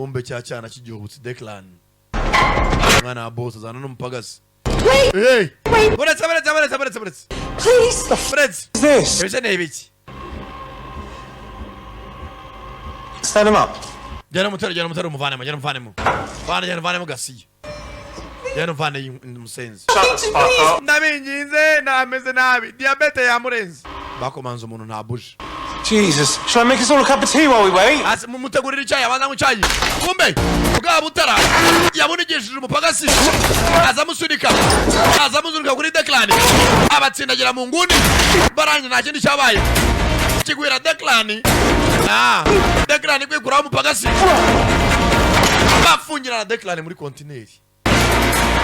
Kumbe cya cyana cy'igihubutsi Declan, umwana wa boss, azana n'umupagasi. Hey! Buretse, buretse, buretse, buretse, buretse! Please! Buretse! This? Ibyo ni ibiki? Stand him up. Jyana umutare, jyana umutare, umuvanemo, jyana umuvanemo. Vana, jyana umuvanemo gasiye, jyana umuvane umusenzi. Shut the fuck up. Ndabinginze, nameze nabi, diyabete yamurenze. Bakomanze umuntu ntabuje. Jesus. Shall I make us all a cup of tea while we wait? Asi mumutegurira icyayi, abanza anywe icyayi. Kumbe bwa butara yabunigishije umupagasi, aza amusunika, aza amusunika kuri Declan, abatsindagira mu nguni. Barangiye, nta kindi cyabaye kigwira Declan. Ah, Declan kwikuraho umupagasi, bafungira na Declan muri kontineri.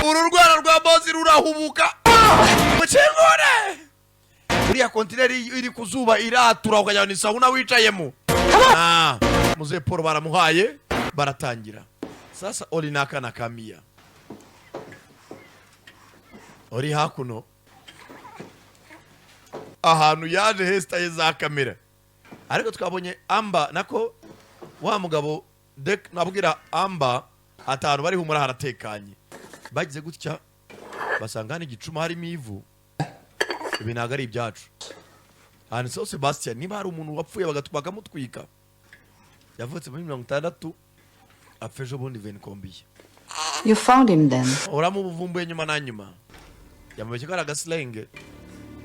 Uru rwana rwa boss rurahubuka, mukingure. Uriya kontineri iri ku zuba iratura, ukagira ngo ni sauna wicayemo. Ah, muzehe Paul baramuhaye, baratangira sasa. Ori ni akana ka Miya uri hakuno ahantu yaje hesitaye za kamera, ariko twabonye amba nako wa mugabo dek nabwira amba atanu bari humura haratekanye. Bagize gutya basanga hano igicuma harimo ivu. Ibi ntabwo ari ibyacu. Handitseho Sebastian. Niba hari umuntu wapfuye bakamutwika, yavutse muri 60, apfa ejo bundi venikombiye. You found him then? Uramubuvumbuye nyuma na nyuma, yamubeshye ko ari agasilenge.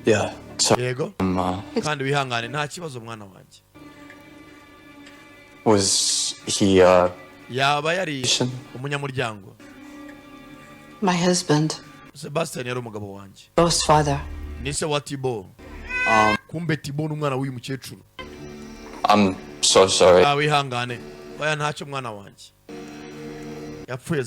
Yeah. So, Yego. Kandi wihangane, nta kibazo mwana wanjye. Was he, Yaba yari umunyamuryango? My husband, Sebastian yari umugabo wanjye. boss father. Ni se wa Tibo. Kumbe Tibo ni umwana w'uyu mukecuru. I'm so sorry. Ah, wihangane. Oya, ntacyo mwana wanjye, yapfuye.